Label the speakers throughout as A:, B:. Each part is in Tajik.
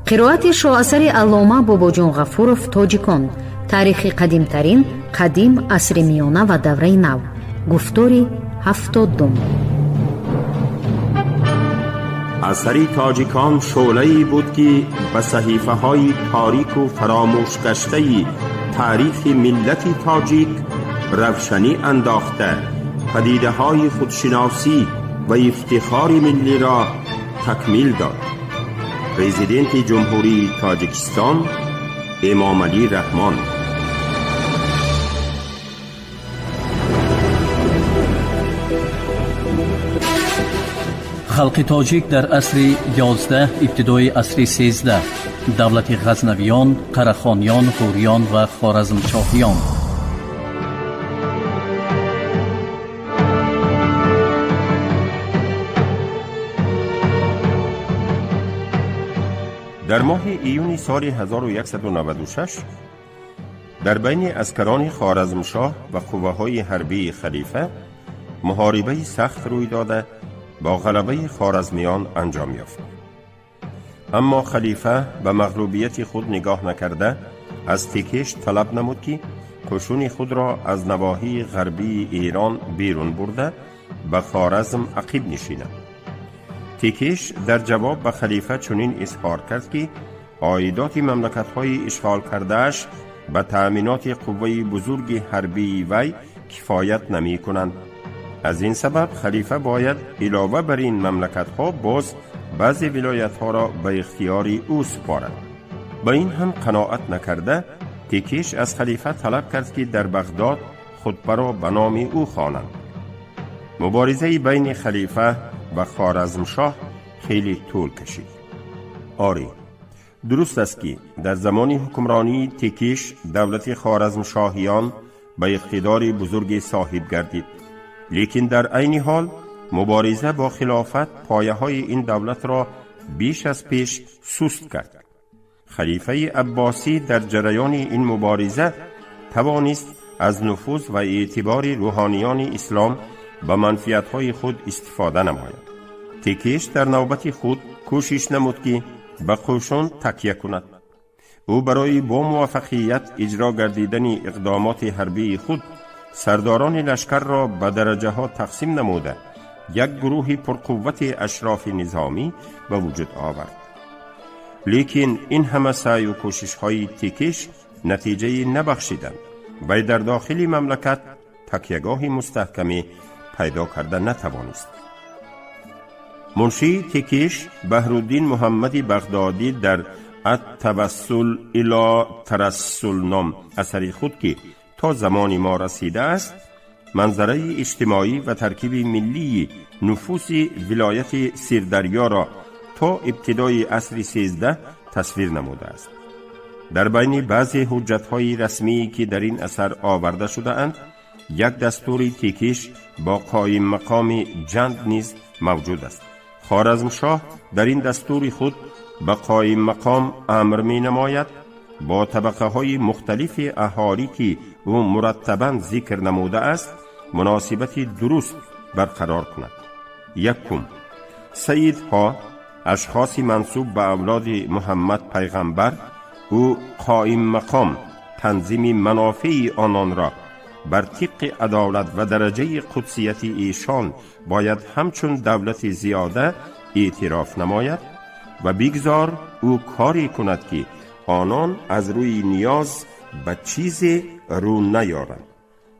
A: Қироати шоасари аллома Бобоҷон Ғафуров «Тоҷикон: таърихи қадимтарин, қадим, асри миёна ва давраи нав». Гуфтори 70-ум.
B: Асари «Тоҷикон» шӯълае буд, ки ба саҳифаҳои торику фаромӯшгаштаи таърихи миллати тоҷик равшанӣ андохта, падидаҳои худшиносӣ ва ифтихори миллиро такмил дод. Президенти Ҷумҳурии Тоҷикистон Эмомалӣ Раҳмон.
C: Халқи тоҷик дар асри 11, ибтидои асри 13, давлати Ғазнавиён, Қарахониён, Ғуриён ва Хоразмшоҳиён.
B: Дар моҳи июни соли 1196 дар байни аскарони Хоразмшоҳ ва қувваҳои ҳарбии халифа муҳорибаи сахт рӯй дода, бо ғалабаи хоразмиён анҷом ёфт. Аммо халифа ба мағлубияти худ нигоҳ накарда, аз Текеш талаб намуд, ки қушуни худро аз навоҳии ғарбии Эрон берун бурда, ба Хоразм ақиб нишинад. Текеш дар ҷавоб ба халифа чунин изҳор кард, ки оидоти мамлакатҳои ишғол кардааш ба таъминоти қувваи бузурги ҳарбии вай кифоят намекунанд. Аз ин сабаб халифа бояд илова бар ин мамлакатҳо боз баъзе вилоятҳоро ба ихтиёри ӯ супорад. Ба ин ҳам қаноат накарда, Текеш аз халифа талаб кард, ки дар Бағдод хутбаро ба номи ӯ хонанд. Муборизаи байни халифа ва Хоразмшоҳ хеле тӯл кашид. Оре, дуруст аст, ки дар замони ҳукмронии Текиш давлати Хоразмшоҳиён ба иқтидори бузурге соҳиб гардид, лекин дар айни ҳол мубориза бо хилофат пояҳои ин давлатро беш аз пеш суст кард. Халифаи Аббосӣ дар ҷараёни ин мубориза тавонист аз нуфуз ва эътибори рӯҳониёни ислом ба манфиатҳои худ истифода намояд. Текеш дар навбати худ кӯшиш намуд, ки ба қӯшун такя кунад. Ӯ барои бо муваффақият иҷро гардидани иқдомоти ҳарбии худ сардорони лашкарро ба дараҷаҳо тақсим намуда, як гурӯҳи пурқуввати ашрофи низомӣ ба вуҷуд овард. Лекин ин ҳама саъю кӯшишҳои Текеш натиҷаи набахшиданд. Вай дар дохили мамлакат такягоҳи мустаҳкаме пайдо карда натавонист. Муншии Текиш Баҳруддин Муҳаммади Бағдодӣ дар «Ат-Тавассул ило Тарассул» ном асари худ, ки то замони мо расидааст, манзараи иҷтимоӣ ва таркиби миллии нуфуси вилояти Сирдарёро то ибтидои асри 13 тасвир намудааст. Дар байни баъзе ҳуҷҷатҳои расмие, ки дар ин асар оварда шудаанд, як дастури Текиш бо қоиммақоми Ҷанд низ мавҷуд аст. Хоразмшоҳ дар ин дастури худ ба қоиммақом амр менамояд бо табақаҳои мухталифи аҳолӣ, ки ӯ мураттабан зикр намудааст, муносибати дуруст барқарор кунад. Якум, саидҳо, ашхоси мансуб ба авлоди Муҳаммад пайғамбар, ӯ қоиммақом танзими манофеи ононро бар тибқи адолат ва дараҷаи қудсияти эшон бояд ҳамчун давлати зиёда эътироф намояд ва бигзор ӯ коре кунад, ки онон аз рӯи ниёз ба чизе рӯ наёранд.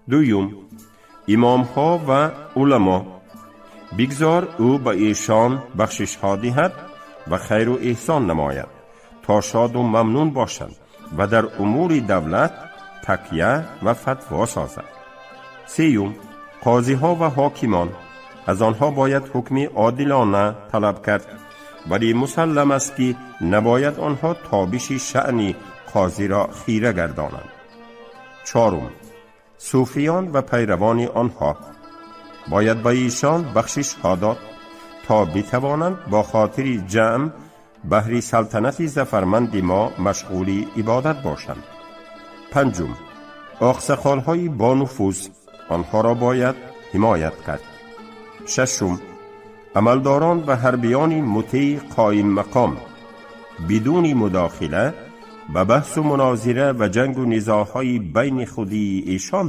B: Дуюм, имомҳо ва уламо, бигзор ӯ ба эшон бахшишҳо диҳад ва хайру эҳсон намояд, то шоду мамнун бошанд ва дар умури давлат такя ва фатво созад. Сеюм, қозиҳо ва ҳокимон, аз онҳо бояд ҳукми одилона талаб кард, вале мусаллам аст, ки набояд онҳо тобиши шаъни қозиро хира гардонанд. Чорум, сӯфиён ва пайравони онҳо, бояд ба эшон бахшишҳо дод, то битавонанд бо хотири ҷамъ баҳри салтанати зафарманди мо машғули ибодат бошанд. Панҷум, Оқсақолҳои бонуфуз, онҳоро бояд ҳимоят кард. Шашум, амалдорон ва ҳарбиёни мутеи қоиммақом бидуни мудохила ба баҳсу мунозира ва ҷангу низоъҳои байни худии эшон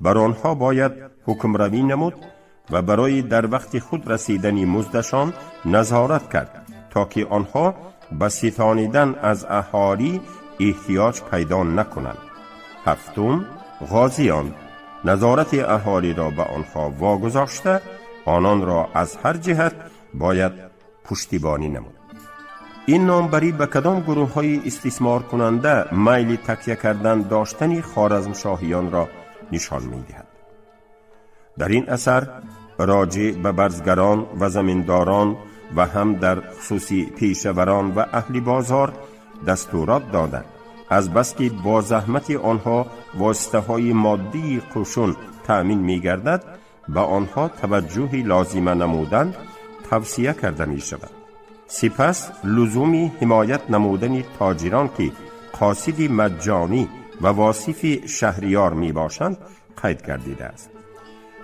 B: бар онҳо бояд ҳукмравӣ намуд ва барои дар вақти худ расидани муздашон назорат кард, то ки онҳо ба ситонидан аз аҳолӣ эҳтиёҷ пайдо накунанд. Ҳафтум, ғозиён назорати аҳолиро ба онҳо вогузошта, ононро аз ҳар ҷиҳат бояд пуштибонӣ намуд. Ин номбарӣ ба кадом гурӯҳҳои истисморкунанда майли такя кардан доштани хоразмшоҳиёнро нишон медиҳад. Дар ин асар роҷеъ ба барзгарон ва заминдорон ва ҳам дар хусуси пешаварон ва аҳли бозор дастурот дода, азбаски бо заҳмати онҳо воситаҳои моддии қушун таъмин мегардад, ба онҳо таваҷҷӯҳи лозима намудан тавсия карда мешавад. Сипас лузуми ҳимоят намудани тоҷирон, ки қосиди маҷҷонӣ ва восифи шаҳриёр мебошанд, қайд гардидааст.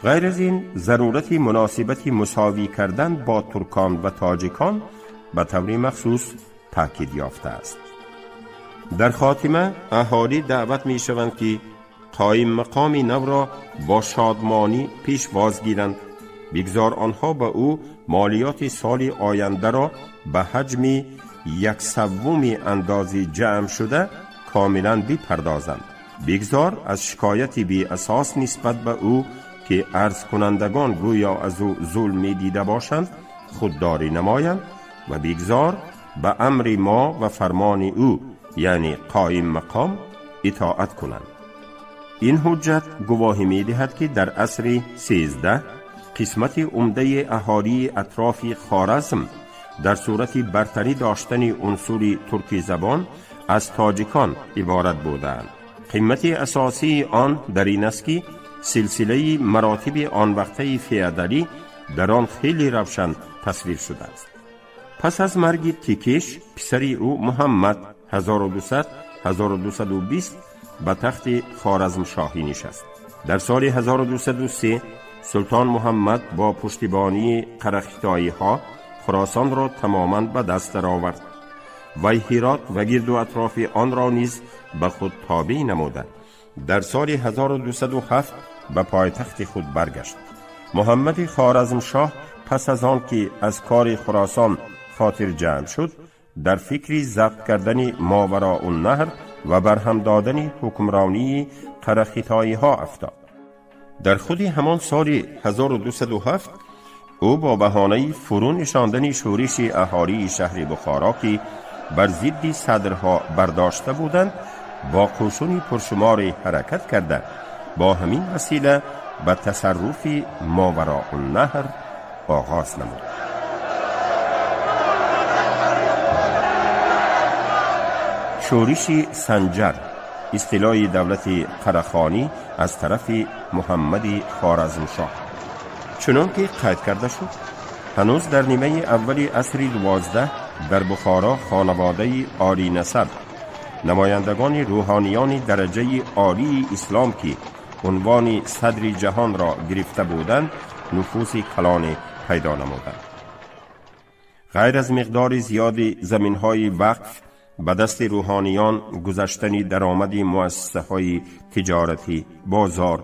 B: Ғайр аз ин, зарурати муносибати мусовӣ кардан бо туркон ва тоҷикон ба таври махсус таъкид ёфтааст. Дар хотима аҳолӣ даъват мешаванд, ки қоиммақоми навро бо шодмонӣ пешвоз гиранд. Бигзор онҳо ба ӯ молиёти соли ояндаро ба ҳаҷми яксаввуми андози ҷамъ шуда комилан бипардозанд. Бигзор аз шикояти беасос нисбат ба ӯ, ки арзкунандагон гӯё аз ӯ зулм медида бошанд, худдорӣ намоянд ва бигзор ба амри мо ва фармони ӯ, яъне қоиммақом, итоат кунанд. Ин ҳуҷҷат гувоҳӣ медиҳад, ки дар асри 13 қисмати умдаи аҳолии атрофи Хоразм дар сурати бартарӣ доштани унсури туркизабон аз тоҷикон иборат будаанд. Қимати асосии он дар ин аст, ки силсилаи маротиби он вақтаи феодалӣ дар он хеле равшан тасвир шудааст. Пас аз марги Тикеш, писари ӯ Муҳаммад 1200-1220 ба тахти Хоразмшоҳӣ нишаст. Дар соли 1203 султон Муҳаммад бо пуштибонии қарахитоиҳо Хуросонро тамоман ба даст даровард. Вай Ҳирот ва гирду атрофи онро низ ба худ тобеъ намуда, дар соли 1207 ба пойтахти худ баргашт. Муҳаммади Хоразмшоҳ пас аз он ки аз кори Хуросон хотирҷамъ шуд, дар фикри забт кардани Мовароуннаҳр ва барҳам додани ҳукмронии қарахитоиҳо афтод. Дар худи ҳамон соли 1207 ӯ бо баҳонаи фурӯ нишондани шӯриши аҳолии шаҳри Бухоро, ки бар зидди садрҳо бардошта буданд, бо қушуни пуршуморе ҳаракат карда, бо ҳамин васила ба тасарруфи Мовароуннаҳр оғоз намуд. Шӯриши Санҷар, истилои давлати Қарахонӣ аз тарафи Муҳаммади Хоразмшоҳ. Чунон ки қайд карда шуд, ҳанӯз дар нимаи аввали асри 12 дар Бухоро хонаводаи олинасаб, намояндагони рӯҳониёни дараҷаи олии ислом, ки унвони садри ҷаҳонро гирифта буданд, нуфузи калоне пайдо намуданд. Ғайр аз миқдори зиёди заминҳои вақф ба дасти рӯҳониён гузаштани даромади муассисаҳои тиҷоратӣ, бозор,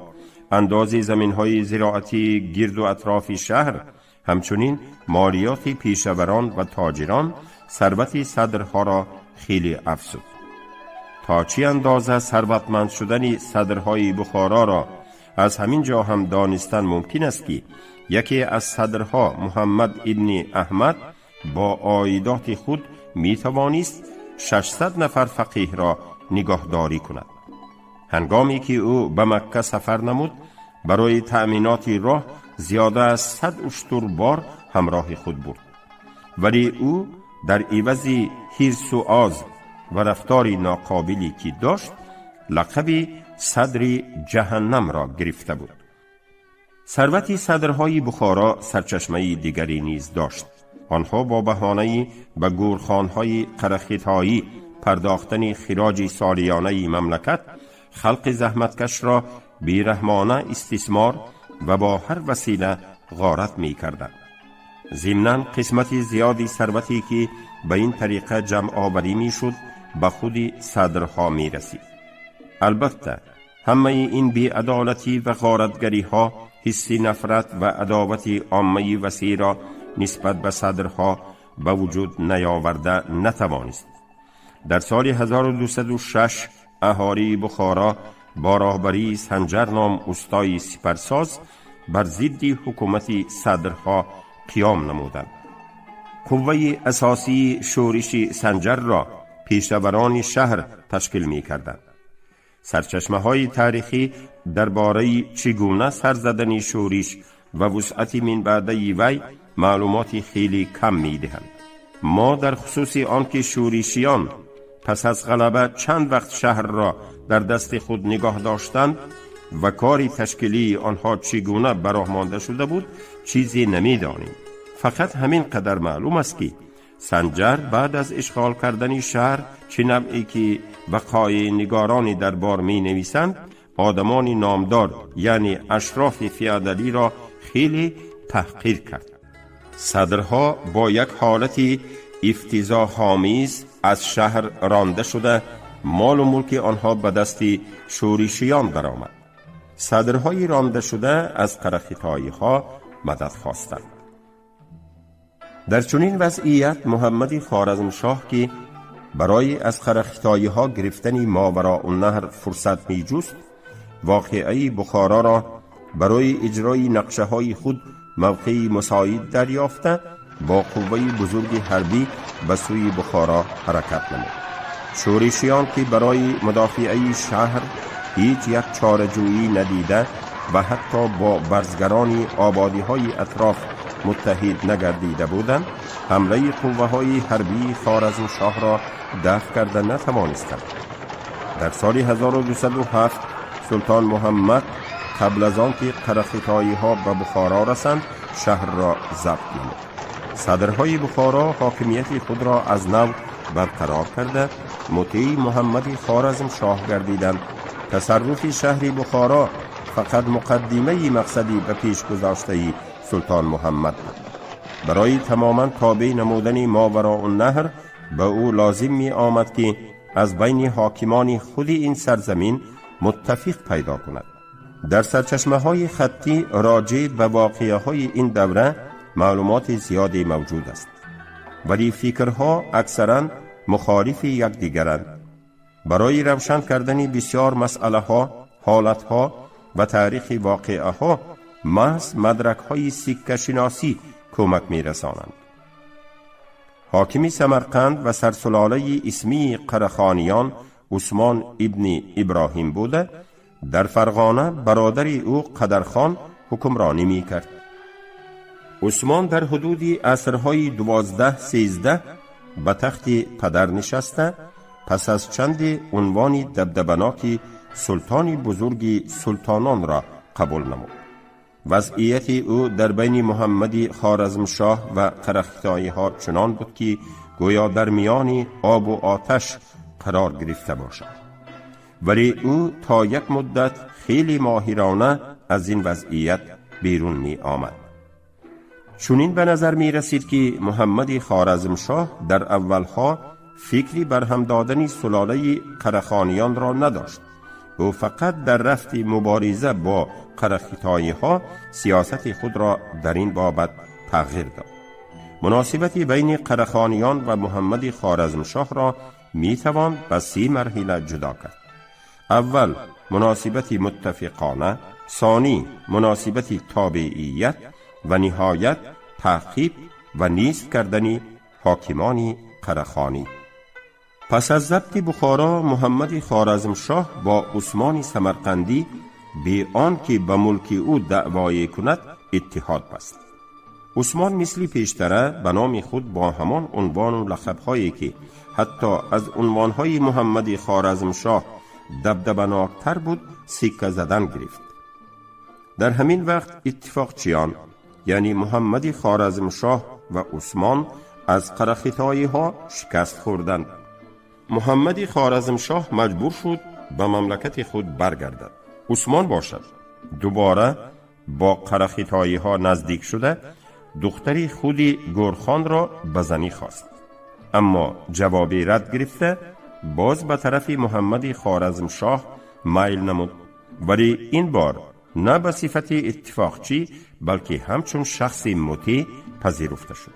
B: андози заминҳои зироатии гирду атрофи шаҳр, ҳамчунин молиёти пешаварон ва тоҷирон сарвати садрҳоро хеле афзуд. То чӣ андоза сарватманд шудани садрҳои Бухороро аз ҳамин ҷо ҳам донистан мумкин аст, ки яке аз садрҳо, Муҳаммад ибни Аҳмад, бо оидоти худ метавонист 600 нафар фақиҳро нигоҳдорӣ кунад. Ҳангоме ки ӯ ба Макка сафар намуд, барои таъминоти роҳ зиёда аз 100 уштур бор ҳамроҳи худ бурд. Вале ӯ дар ивази ҳирсу оз ва рафтори ноқобиле ки дошт, лақаби садри ҷаҳаннамро гирифта буд. Сарвати садрҳои Бухоро сарчашмаи дигаре низ дошт. Онҳо бо баҳонаи ба гурхонҳои қарахитоӣ пардохтани хироҷи солиёнаи мамлакат халқи заҳматкаш ро бераҳмона истисмор ва бо ҳар васила ғорат мекарданд. Зимнан қисмати зиёди сарвате ки ба ин тариқа ҷамъоварӣ мешуд, ба худи садрҳо мерасид. Албатта, ҳамаи ин беадолатӣ ва ғоратгариҳо ҳисси нафрат ва адовати оммаи васеъро нисбат ба садрҳо ба вуҷуд наёварда натавонист. Дар соли 1206 аҳолии Бухоро бо роҳбарии Санҷар ном устои сипарсоз бар зидди ҳукумати садрҳо қиём намуданд. Қувваи асосии шӯриши Санҷарро пешаварони шаҳр ташкил мекарданд. Сарчашмаҳои таърихӣ дар бораи чӣ гуна сар задани шӯриш ва вусъати минбаъдаи вай маълумоти хеле кам медиҳанд. Мо дар хусуси он ки шӯришиён пас аз ғалаба чанд вақт шаҳрро дар дасти худ нигоҳ доштанд ва кори ташкилии онҳо чӣ гуна ба роҳ монда шуда буд, чизе намедонем. Фақат ҳамин қадар маълум аст, ки Санҷар баъд аз ишғол кардани шаҳр, чӣ навъе ки вақоеънигорони дарбор менависанд, одамони номдор, яъне ашрофи феодалиро хеле таҳқир кард. Садрҳо бо як ҳолати ифтизоҳомез аз шаҳр ронда шуда, молу мулки онҳо ба дасти шӯришиён даромад. Садрҳои рондашуда аз қарахитоиҳо мадад хостанд. Дар чунин вазъият Муҳаммади Хоразмшоҳ, ки барои аз қарахитоиҳо гирифтани Мовароуннаҳр фурсат меҷуст, воқеаи Бухороро барои иҷрои нақшаҳои худ мавқеи мусоид дарёфта, бо қувваи бузурги ҳарбӣ ба сӯи Бухоро ҳаракат намуд. Шӯришиён, ки барои мудофиаи шаҳр ҳеҷ як чораҷӯӣ надида ва ҳатто бо барзгарони ободиҳои атроф муттаҳид нагардида буданд, ҳамлаи қувваҳои ҳарбии Хоразмшоҳро дафъ карда натавонистанд. Дар соли 1207 Султон Муҳаммад қабл аз он ки қарахитоиҳо ба Бухоро расанд, шаҳрро забт намуд. Садрҳои Бухоро ҳокимияти худро аз нав барқарор карда, мутеи Муҳаммади Хоразмшоҳ гардиданд. Тасарруфи шаҳри Бухоро фақат муқаддимаи мақсади ба пеш гузоштаи Султон Муҳаммад буд. Барои тамоман тобеъ намудани Мовароуннаҳр ба ӯ лозим меомад, ки аз байни ҳокимони худи ин сарзамин муттафиқ пайдо кунад. Дар сарчашмаҳои хаттӣ роҷеъ ба воқеаҳои ин давра маълумоти зиёде мавҷуд аст, вале фикрҳо аксаран мухолифи якдигаранд. Барои равшан кардани бисёр масъалаҳо, ҳолатҳо ва таърихи воқеаҳо маҳз мадракҳои сиккашиносӣ кӯмак мерасонанд. Ҳокими Самарқанд ва сарсулолаи исмии Қарахониён Усмон ибни Иброҳим буда, дар Фарғона бародари ӯ Қадархон ҳукмронӣ мекард. Усмон дар ҳудуди асрҳои 12-13 ба тахти падар нишаста, пас аз чанде унвони дабдабаноки султони бузурги султононро қабул намуд. Вазъияти ӯ дар байни Муҳаммади Хоразмшоҳ ва қарахитоиҳо чунон буд, ки гӯё дар миёни обу оташ қарор гирифта бошад, вале ӯ то як муддат хеле моҳирона аз ин вазъият берун меомад. Чунин ба назар мерасид, ки Муҳаммади Хоразмшоҳ дар аввалҳо фикри барҳам додани сулолаи қарахониёнро надошт. Ӯ фақат дар рафти мубориза бо қарахитоиҳо сиёсати худро дар ин бобат тағйир дод. Муносибати байни қарахониён ва Муҳаммади Хоразмшоҳро метавон ба се марҳила ҷудо кард: аввал, муносибати муттафиқона, сонӣ, муносибати тобеият ва ниҳоят таъқиб ва нест кардани ҳокимони қарахонӣ. Пас аз забти Бухоро Муҳаммади Хоразмшоҳ бо Усмони Самарқандӣ бе он ки ба мулки ӯ даъвое кунад иттиҳод баст. Усмон мисли пештара ба номи худ бо ҳамон унвону лақабҳое, ки ҳатто аз унвонҳои Муҳаммади Хоразмшоҳ дабдабаноктар буд, сикка задан гирифт. Дар ҳамин вақт иттифоқчиён, яъне Муҳаммади Хоразмшоҳ ва Усмон, аз қарахитоиҳо шикаст хӯрданд. Муҳаммади Хоразмшоҳ маҷбур шуд ба мамлакати худ баргардад. Усмон бошад, дубора бо қарахитоиҳо наздик шуда, духтари худи Гурхонро ба занӣ хост, аммо ҷавоби рад гирифта, боз ба тарафи Муҳаммади Хоразмшоҳ майл намуд, вале ин бор на ба сифати иттифоқчӣ, балки ҳамчун шахси мутеъ пазируфта шуд.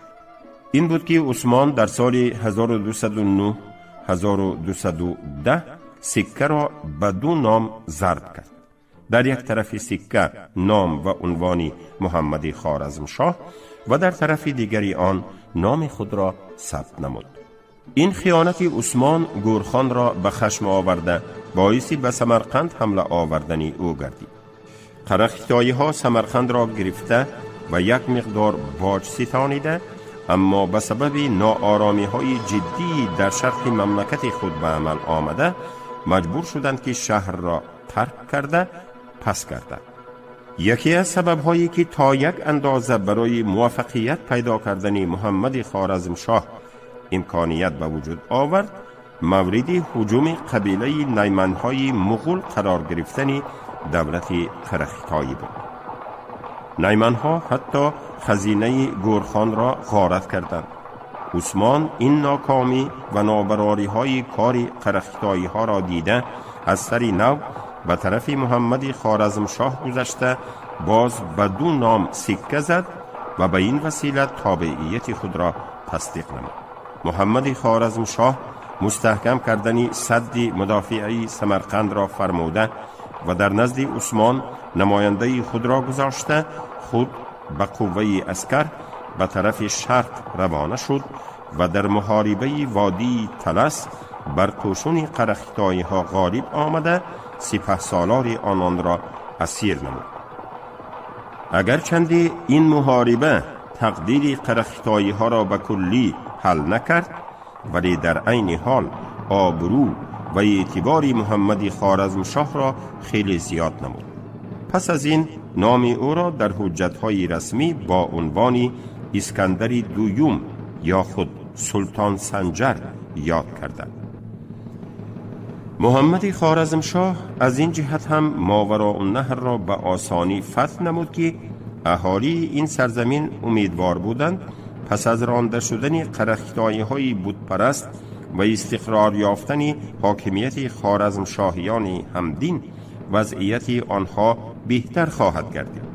B: Ин буд, ки Усмон дар соли 1209 1210 сиккаро ба ду ном зарб кард. Дар як тарафи сикка ном ва унвони Муҳаммади Хоразмшоҳ ва дар тарафи дигари он номи худро сабт намуд. Ин хиёнати Усмон Гурхонро ба хашм оварда, боиси ба Самарқанд ҳамла овардани ӯ гардид. Қарахитоиҳо Самарқандро гирифта ва як миқдор боҷ ситонида, аммо ба сабаби нооромиҳои ҷиддии дар шарқи мамлакати худ ба амал омада, маҷбур шуданд, ки шаҳрро тарк карда пас гарданд. Яке аз сабабҳое, ки то як андоза барои муваффақият пайдо кардани Муҳаммади Хоразмшоҳ имконият ба вуҷуд овард, мавриди ҳуҷуми қабилаи найманҳои муғул қарор гирифтани давлати қарахитоӣ буд. Найманҳо ҳатто хазинаи Гурхонро ғорат карданд. Усмон ин нокомӣ ва нобарориҳои кори қарахитоиҳоро дида, аз сари нав ба тарафи Муҳаммади Хоразмшоҳ гузашта, боз ба ду ном сикка зад ва ба ин васила тобеияти худро тасдиқ намуд. Муҳаммади Хоразмшоҳ мустаҳкам кардани садди мудофиаи Самарқандро фармуда ва дар назди Усмон намояндаи худро гузошта, худ ба қувваи аскар ба тарафи шарқ равона шуд ва дар муҳорибаи водии Талас бар қӯшуни қарахитоиҳо ғолиб омада, сипаҳсолори ононро асир намуд. Агарчанде ин муҳориба тақдири қарахитоиҳоро ба куллӣ ҳал накард, вале дар айни ҳол обрӯ ва эътибори Муҳаммади Хоразмшоҳро хеле зиёд намуд. Пас аз ин номи ӯро дар ҳуҷҷатҳои расмӣ бо унвони Искандари Дуюм ё худ Султон Санҷар ёд карданд. Муҳаммади Хоразмшоҳ аз ин ҷиҳат ҳам Мовароуннаҳрро ба осонӣ фатҳ намуд, ки аҳолии ин сарзамин умедвор буданд, пас аз ронда шудани қарахитоиҳои бутпараст ва истиқрор ёфтани ҳокимияти хоразмшоҳиёни ҳамдин, вазъияти онҳо беҳтар хоҳад гардид.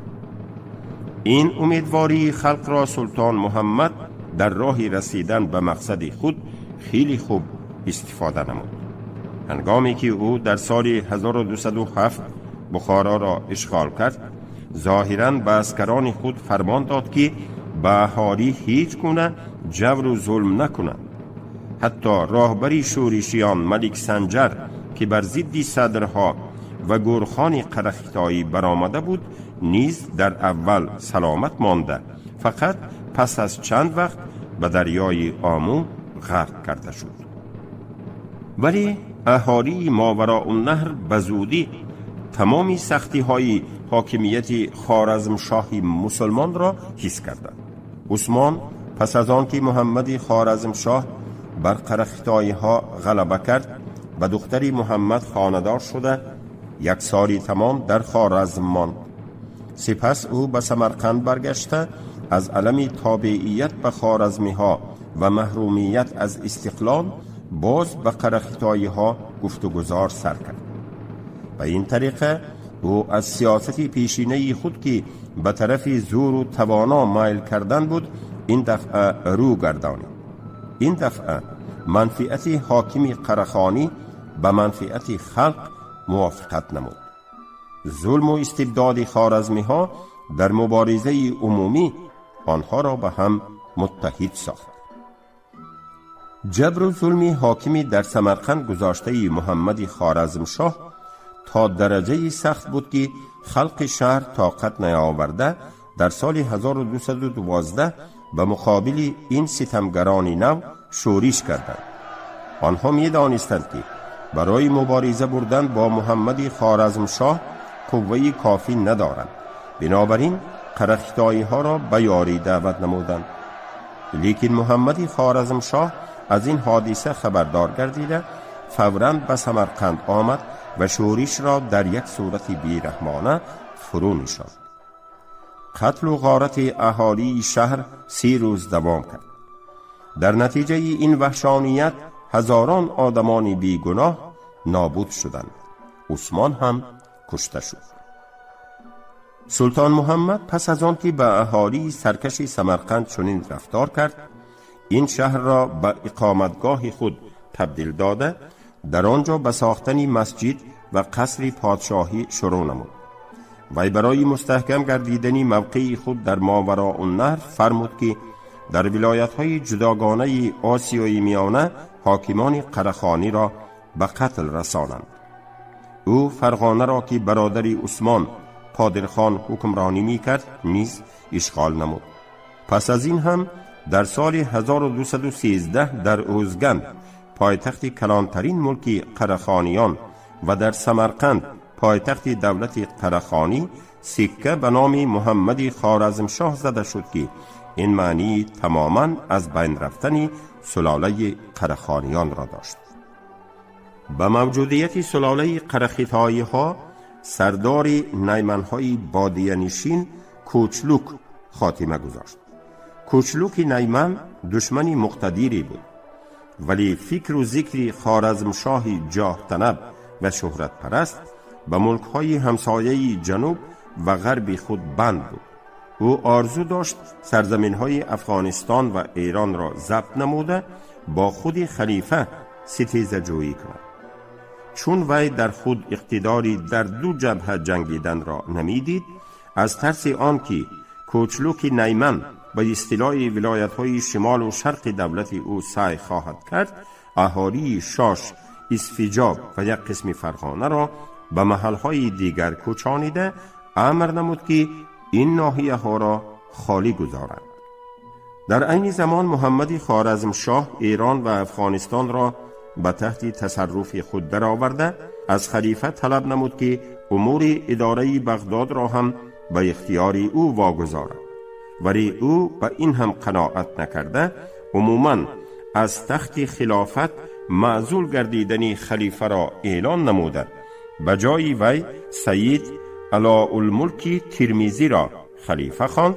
B: Ин умедвории халқро султон Муҳаммад дар роҳи расидан ба мақсади худ хеле хуб истифода намуд. Ҳангоме ки ӯ дар соли 1207 Бухороро ишғол кард, зоҳиран ба аскарони худ фармон дод, ки ба аҳолӣ ҳеҷ гуна ҷавру зулм накунанд. Ҳатто роҳбари шӯришиён Малик Санҷар, ки бар зидди садрҳо ва Гурхони қарахитоӣ баромада буд, низ дар аввал саломат монда, фақат пас аз чанд вақт ба дарёи Омӯ ғарқ карда шуд. Вале аҳолии Мовароуннаҳр ба зудӣ тамоми сахтиҳои ҳокимияти хоразмшоҳи мусулмонро ҳис карданд. Усмон пас аз он ки Муҳаммади Хоразмшоҳ бар қарахитоиҳо ғалаба кард, ба духтари Муҳаммад хонадор шуда, як соли тамом дар Хоразм монд. Сипас ӯ ба Самарқанд баргашта, аз алами тобеият ба хоразмиҳо ва маҳрумият аз истиқлол боз ба қарахитоиҳо гуфтугузор сар кард. Ба ин тариқа ӯ аз сиёсати пешинаи худ, ки ба тарафи зӯру тавоно майл кардан буд, ин дафъа рӯ гардонид. Ин дафъа манфиати ҳокими қарахонӣ ба манфиати халқ мувофиқат намуд. Зулму истибдоди хоразмиҳо дар муборизаи умумӣ онҳоро ба ҳам муттаҳид сохт. Ҷабру зулми ҳокими дар Самарқанд гузоштаи Муҳаммади Хоразмшоҳ то дараҷаи сахт буд, ки халқи шаҳр тоқат наёварда, дар соли 1212 ба муқобили ин ситамгарони нав шӯриш карданд. Онҳо медонистанд, ки барои мубориза бурдан бо Муҳаммади Хоразмшоҳ қувваи кофӣ надоранд, бинобар ин қарахитоиҳоро ба ёрӣ даъват намуданд. Лекин Муҳаммади Хоразмшоҳ аз ин ҳодиса хабардор гардида, фавран ба Самарқанд омад. و شورش را در یک صورت بیرحمانه فرو نشاند. قتل و غارت اهالی شهر 3 روز دوام کرد. در نتیجه این وحشانیت هزاران آدمان بیگناه نابود شدند. عثمان هم کشته شد. سلطان محمد پس از آن که به اهالی سرکش سمرقند چنین رفتار کرد، این شهر را به اقامتگاه خود تبدیل داده، در آنجا به ساختن مسجد و قصر پادشاهی شروع نمود. وی برای مستحکم گردیدن موقع خود در ماوراء النهر فرمود که در ولایت‌های جداگانه آسیای میانه حاکمان قرخانی را به قتل رسانند. او فرغانه را که برادر عثمان قادرخان حکمرانی میکرد نیز اشغال نمود. پس از این هم در سال 1213 در اوزگند، پایتخت کلانترین ملک قرخانیان، و در سمرقند، پایتخت دولت قرخانی، سکه به نام محمد خوارزمشاه زده شد که این معنی تماما از بین رفتن سلاله قرخانیان را داشت. به موجودیت سلاله قرخیتایی ها سردار نیمنهای بادیه نشین کوچلوک خاتمه گذاشت. کوچلوک نیمن دشمن مقتدری بود، ولی فکر و ذکر خوارزمشاه جاه طلب و شهرت پرست به ملکهای همسایه جنوب و غرب خود بند بود. او آرزو داشت سرزمینهای افغانستان و ایران را ضبط نموده با خود خلیفه ستیزه جویی کند. چون وی در خود اقتداری در 2 جبهه جنگیدن را نمیدید، از ترس آن که کوچلوک نیمن به اصطلاح ولایت‌های شمال و شرق دولت او سعی خواهد کرد، اهالی شاش، اسفیجاب و یک قسم فرغانه را به محل‌های دیگر کوچانیده امر نمود که این ناحیه ها را خالی گذارند. در عین زمان محمد خوارزمشاه ایران و افغانستان را به تحت تصرف خود درآورده، از خلیفه طلب نمود که امور اداره بغداد را هم به اختیار او واگذارد. ولی او به این هم قناعت نکرده، عموماً از تخت خلافت معزول گردیدن خلیفه را اعلان نموده، به جای وی سید علاءالملک ترمذی را خلیفه خواند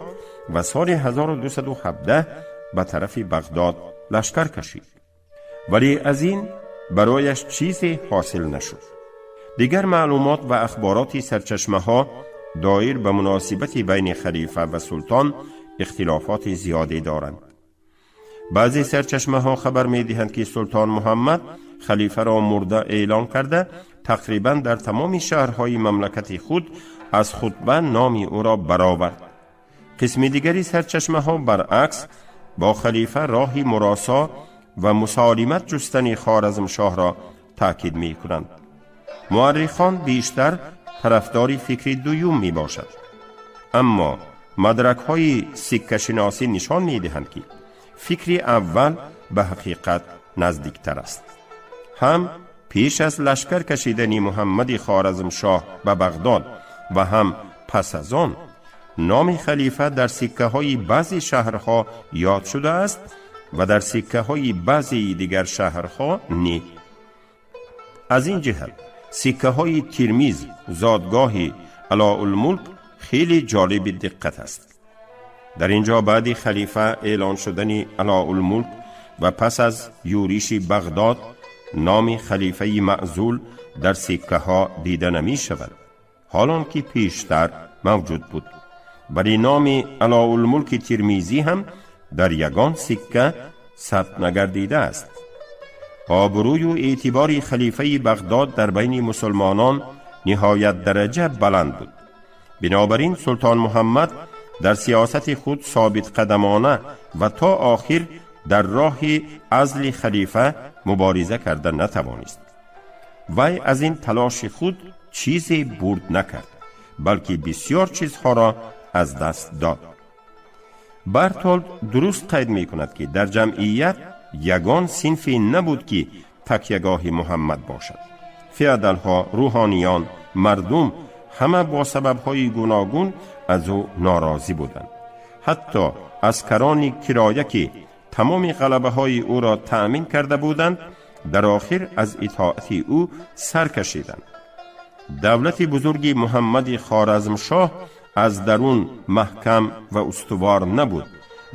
B: و سال 1217 به طرف بغداد لشکر کشید. ولی از این برایش چیزی حاصل نشد. دیگر معلومات و اخبارات سرچشمه ها دایر به مناسبت بین خلیفه و سلطان اختلافات زیادی دارند. بعضی سرچشمه ها خبر می دهند که سلطان محمد خلیفه را مرده اعلان کرده، تقریبا در تمام شهرهای مملکت خود از خطبه نام او را برآورد. قسم دیگری سرچشمه ها برعکس با خلیفه راه مراسا و مسالمت جستن خوارزمشاه را تاکید می کنند. مورخان بیشتر طرفدار فکر دوم می باشد، اما مدرک های سکه شناسی نشان می دهند که فکر اول به حقیقت نزدیکتر است. هم پیش از لشکر کشیدن محمد خوارزمشاه به بغداد و هم پس از آن نام خلیفه در سکه های بعضی شهرها یاد شده است و در سکه های بعضی دیگر شهرها نی. از این جهت سکه های ترمیز زادگاه علاءالملک خیلی جالب دقت است. در اینجا بعد خلیفه اعلان شدن علاءالملک و پس از یورش بغداد نام خلیفه معزول در سکه ها دیده نمی شود، حالان که پیشتر موجود بود. ولی نام علاءالملک ترمیزی هم در یگان سکه ثبت نگردیده است. آبروی و اعتبار خلیفه بغداد در بین مسلمانان نهایت درجه بلند بود. بنابراین سلطان محمد در سیاست خود ثابت قدمانه و تا آخر در راه عزل خلیفه مبارزه کرده نتوانست. وی از این تلاش خود چیزی برد نکرد، بلکه بسیار چیزها را از دست داد. برتولد درست قید می کند که در جمعیت یگان صنفی نبود که تکیهگاه محمد باشد. فیادلها، روحانیان، مردم همه با سببهای گوناگون از او ناراضی بودند. حتی اسکران کرایه که تمام غلبه های او را تأمین کرده بودند، در آخر از اطاعت او سر کشیدند. Давлати бузурги Муҳаммади Хоразмшоҳ аз дарун маҳкам ва устувор набуд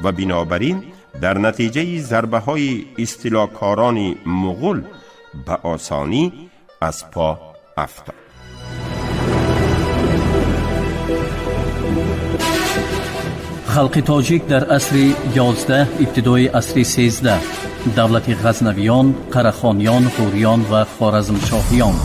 B: ва бинобар ин дар натиҷаи зарбаҳои истилокорони муғул ба осонӣ аз по афтод.
C: Халқи тоҷик дар асри 11, ибтидои асри 13, давлати Ғазнавиён, Қарахониён, Ғуриён ва Хоразмшоҳиён.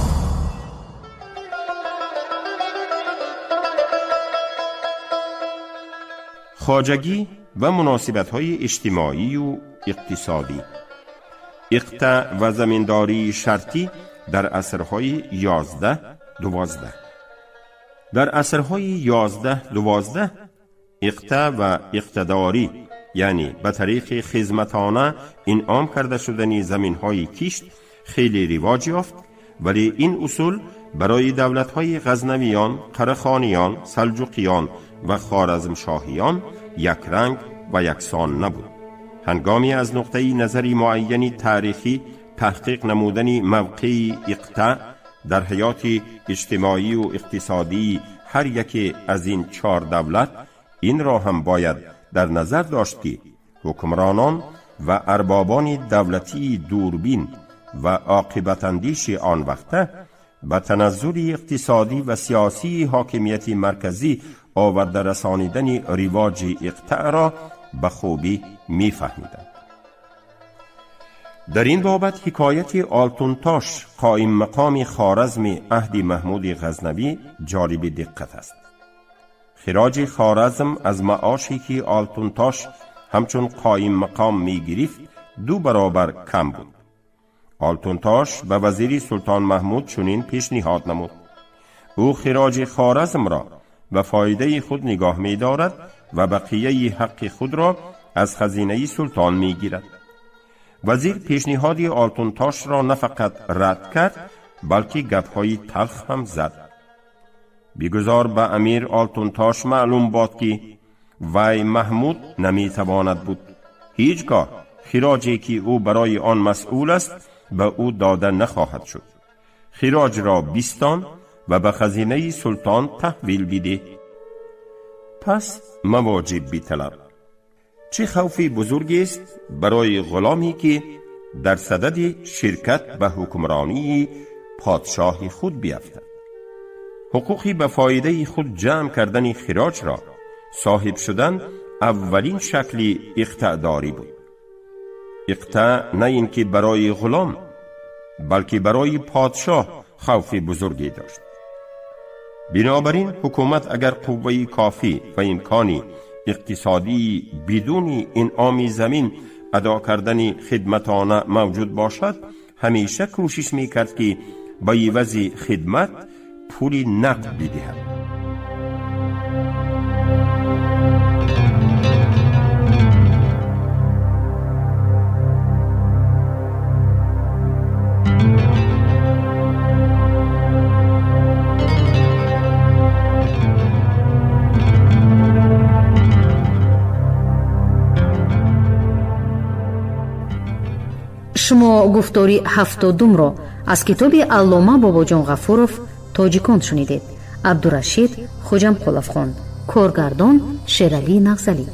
B: Хоҷагӣ ва муносибатҳои иҷтимоию иқтисодӣ. Иқта ва заминдории шартӣ дар асрҳои 11-12. Дар асрҳои 11-12 иқта ва иқтидорӣ, яъне ба тариқи хизматона инъом карда шудани заминҳои кишт хеле ривоҷ ёфт, вале ин усул барои давлатҳои Ғазнавиён, Қарахониён, Салҷуқиён ва Хоразмшоҳиён якранг ва яксон набуд. Ҳангоми аз нуқтаи назари муайяни таърихӣ таҳқиқ намудани мавқеи иқта дар ҳаёти иҷтимоию иқтисодии ҳар яке аз ин чор давлат, инро ҳам бояд дар назар дошт, ки ҳукмронон ва арбобони давлатии дурбин ва оқибатандиши он вақта ба таназзули иқтисодӣ ва сиёсии ҳокимияти марказӣ оварда расонидани ривоҷи иқтаъро ба хубӣ мефаҳмиданд. Дар ин бобат ҳикояти Олтунтош, қоиммақоми Хоразми аҳди Маҳмуди Ғазнавӣ, ҷолиби диққат аст. Хироҷи Хоразм аз маоше, ки Олтунтош ҳамчун қоиммақом мегирифт, ду баробар кам буд. Олтунтош ба вазири Султон Маҳмуд чунин пешниҳод намуд: ӯ хироҷи Хоразмро ба фоидаи худ нигоҳ медорад ва бақияи ҳаққи худро аз хазинаи султон мегирад. Вазир пешниҳоди Олтунтошро на фақат рад кард, балки гапҳои талх ҳам зад. Бигузор ба амир Олтунтош маълум бод, ки вай Маҳмуд наметавонад буд. Ҳеҷ гоҳ хироҷе, ки ӯ барои он масъул аст, ба ӯ дода нахоҳад шуд. Хироҷро бистон ва ба хазинаи султон таҳвил бидеҳ. Пас мавоҷиб биталаб. Чӣ хавфи бузургест барои ғуломе, ки дар садади ширкат ба ҳукмронии подшоҳи худ биафтад. Ҳуқуқи ба фоидаи худ ҷамъ кардани хироҷро соҳиб шудан аввалин шакли иқтаъдорӣ буд. Иқта на ин ки барои ғулом, балки барои подшоҳ хавфи бузурге дошт. Бинобар ин ҳукумат агар қувваи кофӣ ва имкони иқтисодии бидуни инъоми замин адо кардани хидматона мавҷуд бошад, ҳамеша кӯшиш мекард, ки ба ивази хидмат пули нақд бидиҳад.
A: Шумо гуфтори 70-умро аз китоби аллома Бобоҷон Ғафуров «Тоҷикон» шунидед. Абдурашид Хоҷамқулов хонд. Коргардон Шералӣ Нағзалӣ.